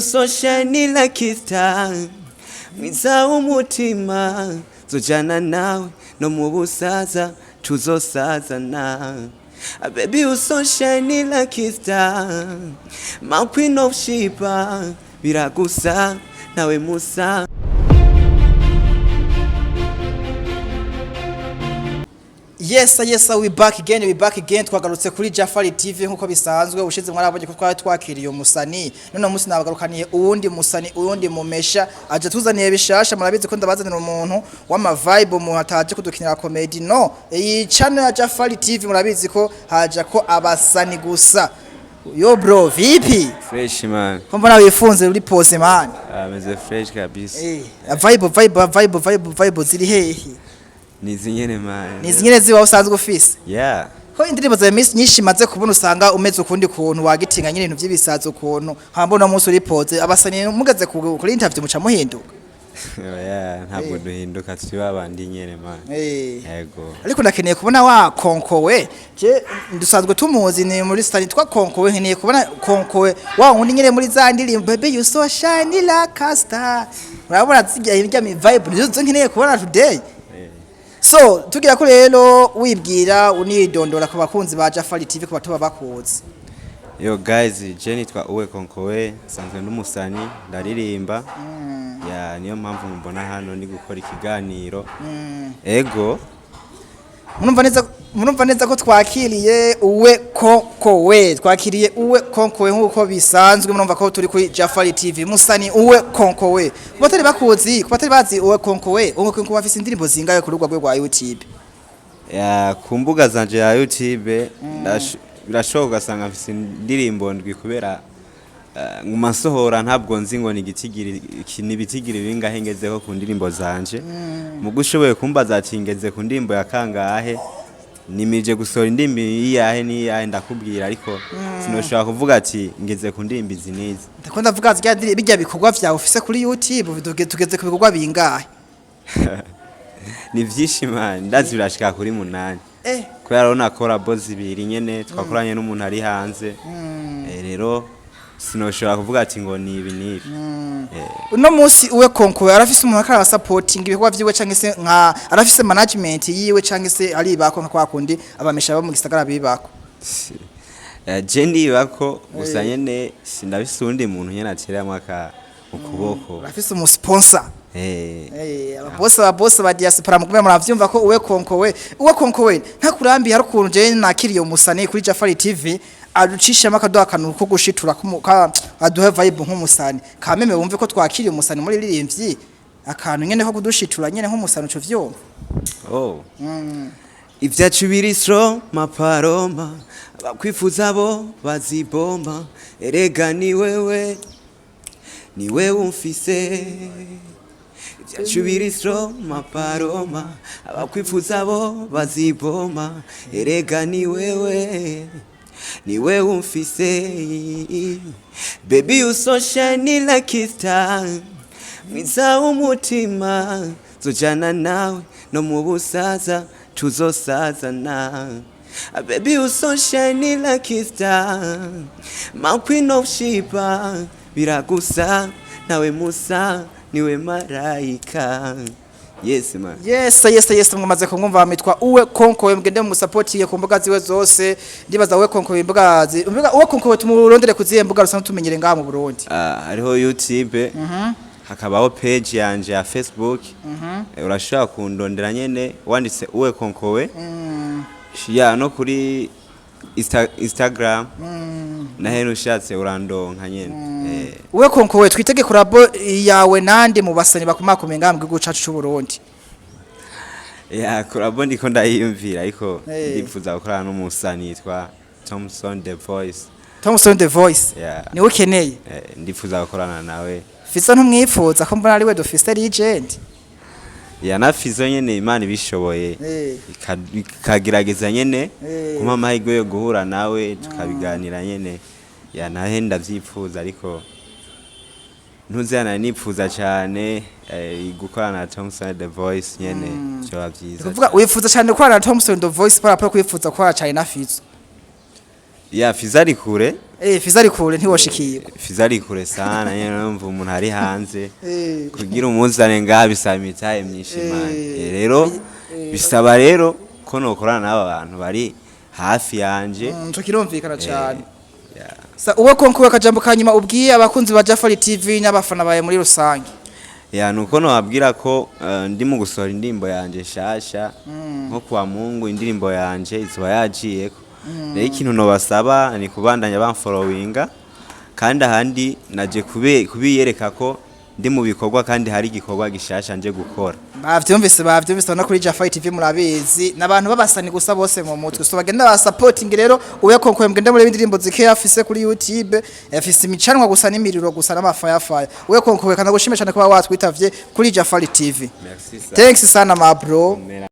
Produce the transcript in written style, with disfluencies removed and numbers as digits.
So shiny like a star, mwiza w'umutima, zojana nawe no mu busaza tuzosazana. Ah, baby, you so shiny like a star, my queen of Sheba, biragusa nawe musa. Yes, we back again, we back again. Twagarutse kuri Jafari TV nkuko bisanzwe. Ushize mwarabonye ko twari twakiriye umusani. None umunsi nabagarukaniye uwundi musani, uwundi mumesha aje tuzaniye bishasha. Murabizi ko ndabazanira umuntu w'ama vibe, umuntu ataje kudukinira comedy. No, iyi channel ya Jafari TV murabizi ko haja ko abasani gusa. Yo bro, vipi? Fresh, man. Ko mbona wifunze, uri pose, man? Ameze fresh kabisa. Vibe, vibe, vibe, vibe, vibe ziri hehe? Nizi nyene, man. Ni zingene ziba usanzwe ufise? Yeah. Ko indirimbo zawe minsi nyinshi maze kubona usanga umeze ukundi kuntu, wagitinga nyine ibintu by'ibisazo ukuntu, hamba uno munsi uri pose. Abasani mugeze kuri interview muca muhinduka. Yeah, ntabwo duhinduka, turi babandi nyene, man. Yego. Ariko ndakeneye kubona wa Konkowe. Je dusanzwe tumuzi ni muri stani twa Konkowe, nkeneye kubona Konkowe wa wundi nyine muri za ndirimbo "Baby, you so shiny like a star". Urabona zijya hirya mi vibe nizo nkeneye kubona today. So tugira ko rero wibwira, unidondora ku bakunzi ba Jafari TV, ku batuba bakuzi. Yo guys, je nitwa Uwe Konkowe, nsanzwe ndi umusani, ndaririmba. Ya, niyo mpamvu mubona hano ni gukora ikiganiro. Ego. Murumva neza ko twakiriye Uwe Konkowe, twakiriye Uwe Konkowe nk'uko bisanzwe. Murumva ko turi kuri Jafari TV, musani Uwe Konkowe. Ku batari bakuzi, ku batari bazi Uwe Konkowe, Uwe Konkowe afise indirimbo zingahe ku rubuga rwe rwa YouTube? Ya, ku mbuga zanje ya YouTube birashoboka ugasanga mfise indirimbo ndwi, kubera nguma nsohora. Ntabwo nzi ngo ni igitigiri ni ibitigiri bingahe ngezeho ku ndirimbo zanje. Mugo ushoboye kumbaza ati ngeze ku ndirimbo ya kangahe, nimije gusohora indirimbo iyahe n'iyahe, ndakubwira, ariko sinoshobora kuvuga ati ngeze ku ndirimbo izi n'izi. Ndakunda vuga zirya bijya bikorwa vyawe ufise kuri YouTube, tugeze ku bikorwa bingahe? Ni vyinshi, man, ndazi birashika kuri 8. Kubera rero nakora bo zibiri nyene twakoranye n'umuntu ari hanze. Rero sinoshobora kuvuga ati ngo ni ibi n'ibi. Uno munsi Uwe Konkowe arafise umuntu akara supporting ibikorwa vyiwe, canke se nka arafise management yiwe, canke se aribako nka kwa kundi abamesha bo mu gisagara bibako? Je ndibako gusa nyene, sindafise uwundi muntu nyene ateramwo aka ukuboko. Arafise umu sponsor? Ababosi ba diaspora mugume muravyumva ko Uwe Konkowe, Uwe Konkowe ntakurambiye. Hari ukuntu je nakiriye umusani kuri Jafari TV aducishamo akaduha akantu ko gushitura aduhe vibe nk'umusani kameme, wumve ko twakiriye umusani muri ririmbyi, akantu nyene ko kudushitura nyene nk'umusani, uco vyumva. Oh. Ibyacu biri slow maparoma, abakwifuza bo bazibomba. Erega ni wewe, ni wewe umfise. Ibyacu biri slow maparoma, abakwifuza bo baziboma. Erega ni wewe, ni wewe umfise. Baby, you so shiny like a star, mwiza w'umutima, zojana nawe no mu busaza tuzosazana. Ah, baby, you so shiny like a star, my queen of Sheba, biragusa nawe musa niwe marayika. Yes, man. Yes, mwamaze kumwumva, mitwa Uwe Konkowe. Mugende mu support ku mbuga ziwe zose. Ndibaza Uwe Konkowe imbuga imbuga Uwe Konkowe tumurondere kuziye mbuga rusanzwe tumenyere ngaha mu Burundi? Ah, hariho YouTube, hakabaho page yanje ya Facebook. Urashobora kundondera nyene wanditse Uwe Konkowe. Ya, no kuri Instagram nahene ushatse urandonka nyene. Uwe Konkowe, twitege collabo yawe nande mu basanyi bakomakomeye ngaha mu gihugu cacu c'u Burundi? Ya, collabo ndiko ndayiyumvira, ariko ndipfuza gukorana n'umusani yitwa Thompson The Voice. Thompson The Voice? Yeah. Niwe ukeneye? Ndipfuza gukorana nawe. Fizo ntumwifuza, ko mbona ariwe dufise legend? Ya, na Fizo nyene, Imana ibishoboye ikagerageza nyene kumpa amahirwe yo guhura nawe tukabiganira nyene, ya, nahe ndavyipfuza. Ariko ntuzana nipfuza cyane gukorana na Thompson The Voice nyene, vyoba vyiza. Kuvuga wifuza cyane gukorana na Thompson The Voice par rapport kwifuza gukorana cyane na Fizo? Ya, Fizo ari kure. Fizo ari kure, ntiwoshikirwa. Fizo ari kure sana nyene, numva umuntu ari hanze kugira umuzane ngaha bisaba imitahe myinshi, man. Rero bisaba rero ko nokorana n'aba bantu bari hafi yanje. Ico kirumvikana cane. Yeah. Sa uwe konkuwe, akajambo kanyuma ubwiye abakunzi ba Jafari TV n'abafana bawe muri rusange? Ya, nuko nobabwira ko ndi mu gusohora indirimbo yanje nshasha nko kuwa Mungu. Indirimbo yanje izoba yagiyeko. Rero ikintu nobasaba ni kubandanya bamfollowinga, kandi ahandi naje kubiyereka ko ndi mu bikorwa kandi hari igikorwa gishasha nje gukora. Bavyumvise, bavyumvise no kuri Jafari TV. Murabizi n'abantu babasani gusa bose mu mutwe, so bagenda ba supporting. Rero uwe konkuwe, mugende muri indirimbo zike afise kuri YouTube, afise imicanwa gusa n'imiriro gusa n'amafayafaya. Uwe konkuwe, kana gushimira cyane kuba watwitavye kuri Jafari TV. Merci. Thanks sana, ma bro. Mera.